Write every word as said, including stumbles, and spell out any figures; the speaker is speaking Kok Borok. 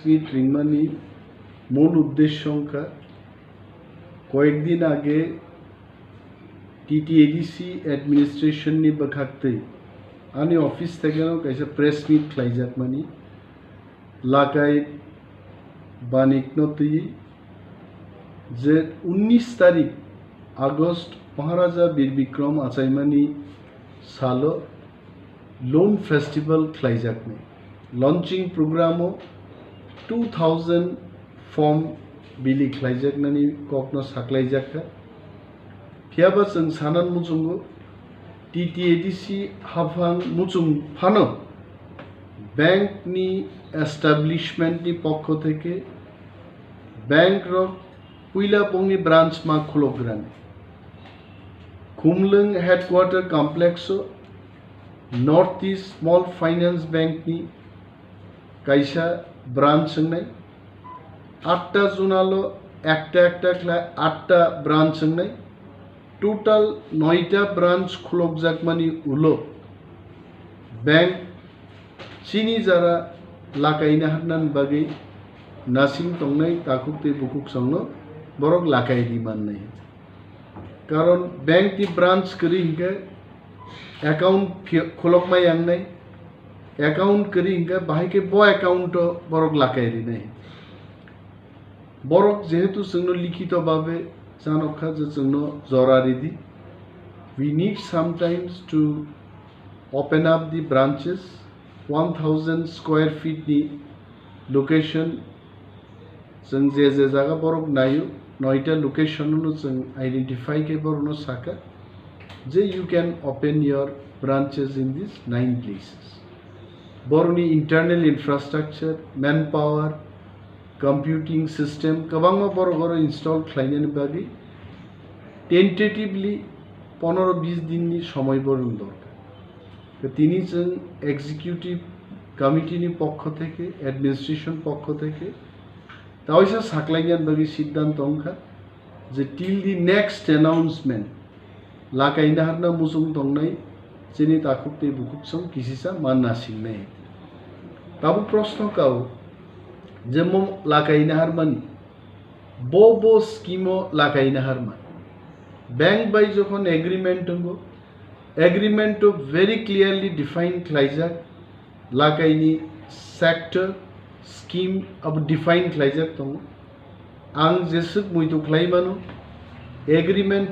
Meet ringmani mul uddesho wngkha, koyekdin age T T A D C administration ni bwkhaktwi ani office thekeno kaisa press meet khlaijakmani, Lakai Banik no twi je unnish tarik August Maharaja Bir Bikram achaimani salo Loan Festival khlaijaknai. Launching program o two thousand form bili khlaijaknani kokno saklaijakha. Phiyaba chwng sanan muchungo T T A D C haphang muchung phano bank ni establishment ni pokho theke bank rok puila bongni branch ma khulok grani. Khumlwng headquarter complex o North East Small Finance Bank ni kaisa branch wngnai. Atta zonal o ekta ekta khlai atta branch wngnai. Total noita branch khulokjakmani ulo bank chini jara lakaina harnani bagwi nasing tongnai takhuk tei bukhuk songno borok lakai ri mannai. Karon bank ni branch kwrwi hinkhe account phi-, khulokma yangnai, account kwrwi hinkhe bahai khe bo account o borok lakai rinai. Borok jehetu chwngno likhito babe chanokha je chwngno jora ridi. We need sometimes to open up the branches, one thousand square feet ni location, chwng je je jaga borok naio, noita location no chwng identify khe borok no saka je you can open your branches in these nine places. Borok ni internal infrastructure, manpower, computing system kwbangma borok oro install khlainani bagwi tentatively pondro bis din ni somoi borok ni dorkar. Tini chwng executive committee ni pokho theke, administration pokho theke, taoisa saklainani bagwi siddhanto wngkha je till the next announcement lakaina harna muchung tongnai chini takhuk tei bukhuk song kisisa manna singnai. Tabuk proshno kao je mo lakaina harmani bo bo scheme o lakaina harma. Bank bai jokhon agreement tongo, agreement o very clearly define khlaijak, lakaini sector, scheme abo define khlaijak tongo. Ang jeswk muitu khlai mano, agreement